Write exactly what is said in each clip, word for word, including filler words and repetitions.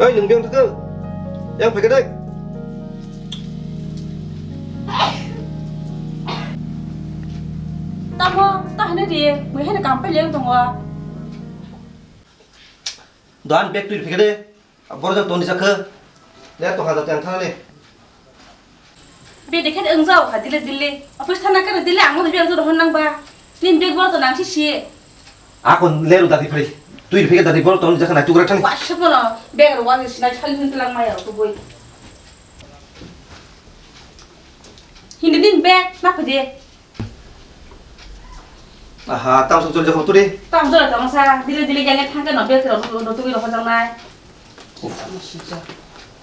Nung beng thwkhe. Yang phaikhe dai. Tamo, ta hwnwi di, mui haino kampel yang tongo. Doan bag twi phaikhe de. Borok jang toni jakhe. Le to hajar tang thani. Be dekhe de wngjao ha dile dile. Office thana khe dile ang no bag jora hon nang ba. Nin bag bor to nang si si. Akon leru dadi phai. Twi phai dadi bor to jakha na tugra thang. Wa se bono bag ro wa si na chali hin lang ma ya to boi. Hindi din bag na phai de. Aha, tam sok chol jakha turi. Tam jora tong sa dile dile jang thang ka no bag ro ro twi ro hojang nai. Uf.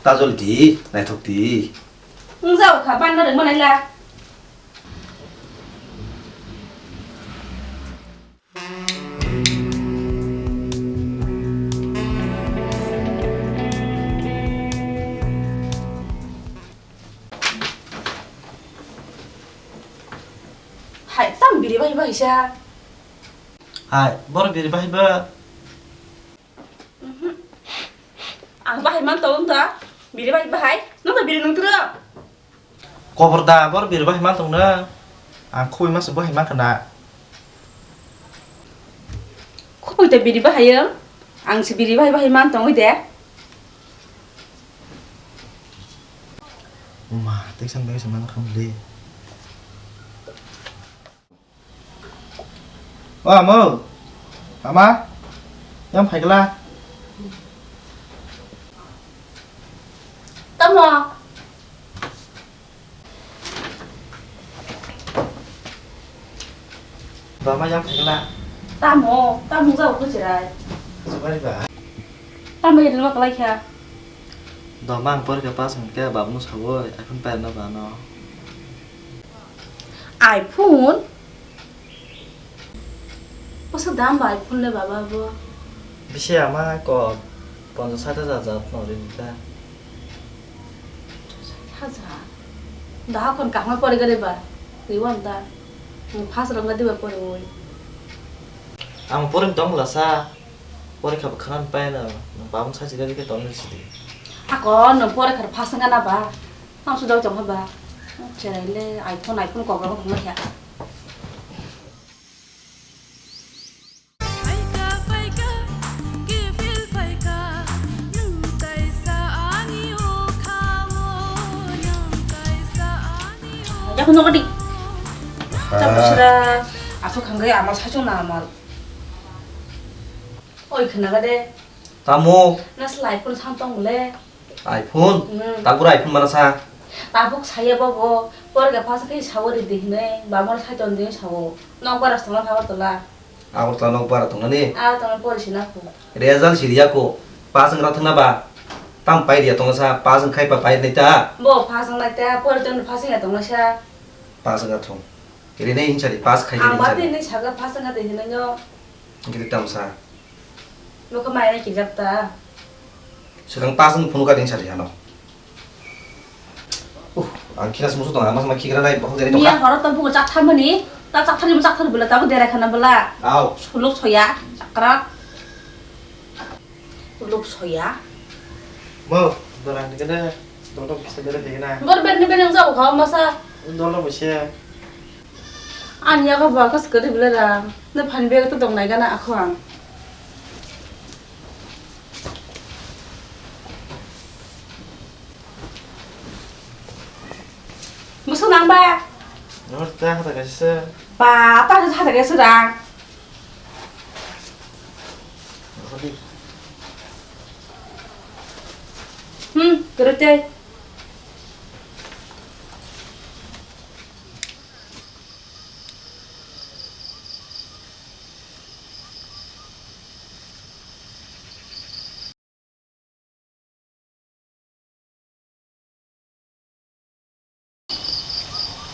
Ta jol di, naithok di. Wngjao kha, ban na rwngma naila. Hai, tam biri bai bai sa. Hai, bor biri bai ba. Mhm. Ang bahai man tong da. Biri bahai bahai. Nang da biri nung tro. Kobor da bor biri bahai man tong na. Ang khubui mas bahai man kana. Khubui da biri bahai ang. Ang si biri bahai bahai man tong de. Uma, teksan bai se man kham le. O amo, ama, yang phaikla. Tamo. Bama yang phaikla. Tamo, tamo jao ko chirai. Sukari ba. Tamo yel ma kalai kha. Doma ang porikha pass hwnkhe babano sawi iPhone pairwna bano. iPhone? Bwswk dam ba iPhone le baba bo? Bisi ama kok ponchash sat hajar jat no rini ta. Sat hajar? Dahakon kahma pori gari ba? Riwan ta. Pass rwngna diba pori oi. Ang porim tong lasa. Porikha bo khana pai na. Babon sachi gari khe tong sidi. Ako no porikha pass wngna ba? Ang sujak tong ba. Cherai le iPhone, iPhone kok rok wngkha. Phaika, phaika, kiphil phaika, nwng kaisa ani o khao, nwng kaisa ani o. Yakho nogo di. Ah. Chak bisra, aswk hwnkhe ama saichung na amal. Oi, khwnaga de. Tamo? Nasla iPhone sam tong le. iPhone? Hmm. Tabuk iPhone mana sa? Tabuk saya bobo, porga pass khe sawo ri di hinwi, bamor sai ton di sawo. Nok bara songla khabar tola. Agartala nok bara tongnani? Ah, tongna pori sina ko. Result siriya ko. Pass wng rathwngna ba? Tam pai riya tongsa, pass wng khai pa pai nai ta? Bo pass wng nai ta, pori ton pass wng ya tongna sa. Pass wng rathwng. Iri nei hinsa di, pass khai di hinsa di. Ang ba tei nei saga pass wng de hinwi no. Hingke tei tamsa. Nokha mai nai kijak ta. Swkang pass wng phunukha din sari ano. Uh, ang khina se musu tong, ama sama khigra nai, bokhok jani tongkha. Miya horo tong phungo chak tharmani, ta chak tharni chak thar bela, tabo derai khana bela. Au. Suluk soya, chakra. Suluk soya. Mo, dorang ni kena, dorang bisa bela kena. Bor ber ni ber yang jauh kau masa. Dorang bisa. Ani yago ba kas kari bela rang. Na phan bag to dong nai gana akho ang. Musu nang ba? Nor ta kata kaisa. Ba, ta kata kaisa rang. Hmm, kerete.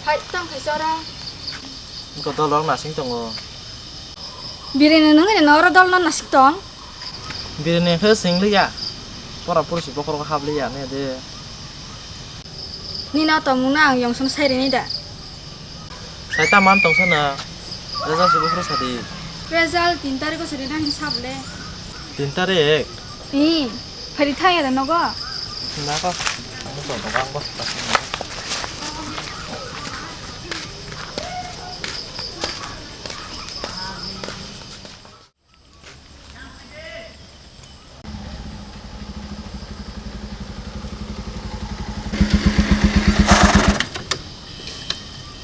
Hai, tong khai chora. Ko dolong nasing tongo. Birini nungni noro dolno nasing tong. Birini khe singliya. Pora pursi bokhorok habliya ne de. Nini o tongmungno ang yongsono sai rini da? Sai ta man tong sana. Result se buphuru sadi. Result tin tarikh o sadi nang sable. Tin tarikh? Hmm. Phari thaya da nogo? Nako.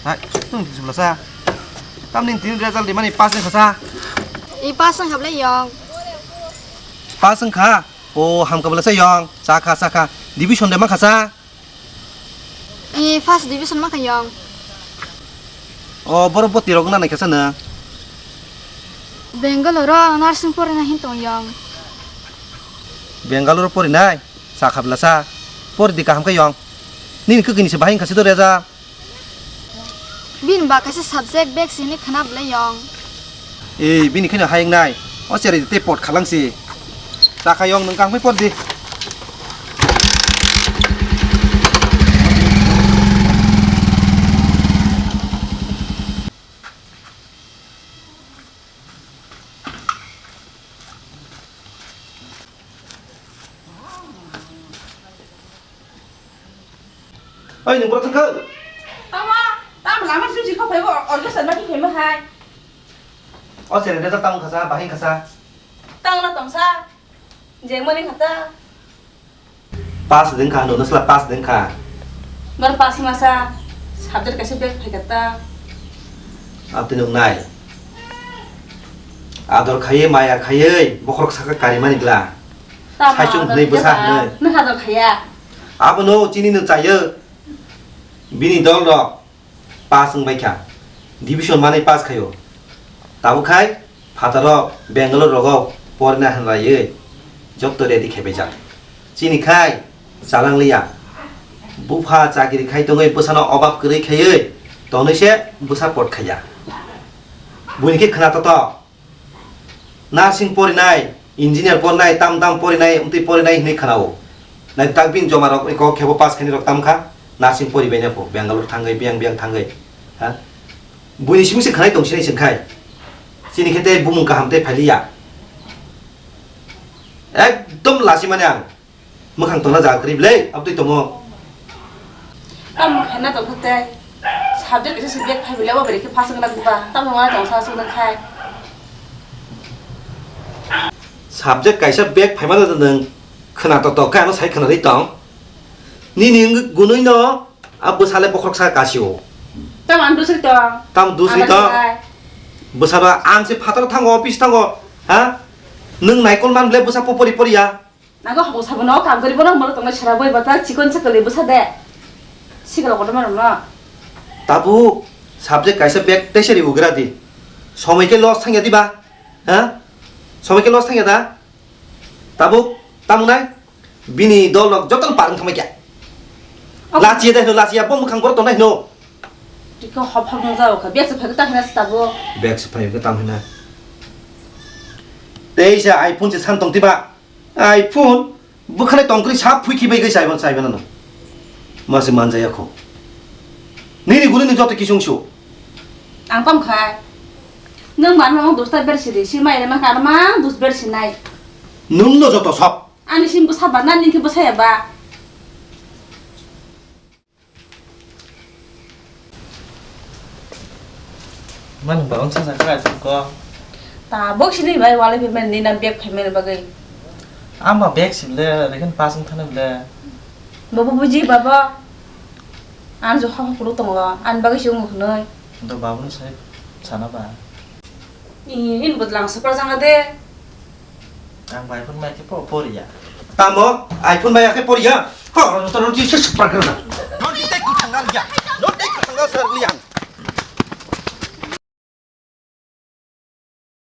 Hai, tung tisi bwlasa. Tamni tini result di mani pass wngkha sa? I pass wngkha bwle yong. Pass wngkha? O, hamkha bwlasa yong. Chakha, chakha. Division de mankha sa? I first division mankha yong. O, borok bo tirok na naikha sa na? Bangalore o nursing porina hin tong yong. Bangalore o porinai? Chakha bwlasa. Pori di kaham khe yong. Nini kwkwi ni se bahai wngkha se do result. Bini ba kaisa subject back sini khana bwle yong. Ei, bini kheno hayung nai. O cherai tei pot khalang si. Chakha yong nwng kang pai por di. Oi, nwng borok thangkha? Tamo, tamo lama susi kho phaibo, orga sanna ki phaibo hai. O sere desa tamo khasa, bahai khasa. Tang na tongsa, jeng mani khata. Pass deng kha, no nasla pass deng kha. Bar pass masa, subject kaisa back phai khata. Abtwi nwng nai. Ador khaiye, maya khaiye, bokhorok saka karimani bla. Tamo Saichung ador hwnwi bwsa khaiya, hwnwi. Nwng ador khaiya. Abono chini no chayo. Bini dol rok pass wng bai kha. Division manwi pass khaio. Tabuk khai phatar rok Bangalore rogo porina hanraiwi jotto ready khai bai jak. Chini khai chalang liya. Bupha chakiri khai tongwi bwsano obab kwrwi khaiwi tonwi se bwsa pot khaiya. Buini khe khna toto. Nursing porinai, engineer porinai, tam tam porinai, amtwi porinai hinwi khanao. Nai tak bini joma rok eko khebo pass khaini rok tam kha, nursing pori baina pho, Bangalore thangwi, biyang biyang thangwi. Ha? Buini simi se khanai tong sinai sengkhai. Chini khe tei bumung kaham tei phailiya. Ekdom lasi mani ang. Mwkhang tongna jaga kwrwi bwle, abtwi tongo. Tamo khaina tongkha tei. Subject kaisa se back phai bwle, abo bai khe pass wngna diba. Tamo wngna tongsa aswk nang khai. Subject kaisa back phaima da nwng khwna to to khe ano sai khwna ri tong. Nini wngwi gunui no a bwsale bokhorok sa kasio. Tamo ang dusri tong. Tamo dusri tong. Bwsaba ang se phataro thango, office thango. Ha? Nwng naikol man bwle bwsa po pori pori ya. Nago habo sabo no kam gori bono moro tongna sera boi bata chikon sa kali bwsa de. Sikala kotorma rok no. Tabuk subject kaisa bag tei seri ugra di. Somoi khe loss thangya di ba? Ha? Somoi khe loss thangya da? Tabuk tamo nai? Bini dol rok joto no parwng thangbai kya. Obo. Lachiya de hino lachiya bo mwkhang borok tongnai hino. Tiko hop hop nung jao kha. Bag se phai khe tamo hino tabuk. Bag se phai khe tamo hino. Tei sa iPhone se san tong tiba. iPhone bwkhani tongkri sa phui khibai gwi chaiban chaiban no. Masi manjaya kho. Nini guli ni joto kisung su. Ang tam khai. Nung ban mang dos ta ber siri si mai re mang kar mang dos ber sinai. Nung no joto sab. Ani sim bwsa ba na ning khe bwsa ya ba. Mani ba wngsa sa kha iPhone ko. Tabuk sini bai wale payment ni na bag payment bagwi. Ama bag sim le lekin pass wng thani le. Bobo buji baba. An jo ha kuru tongo an bagwi si wng khunui. Do babu ni sai sana ba. Ini botlang super janga de. Ang bai phone mai khe po poriya. Tamo iPhone bai khe poriya. Ho, to no ti se super kana. No ti te ku thanga liya. No te ku thanga sar liya.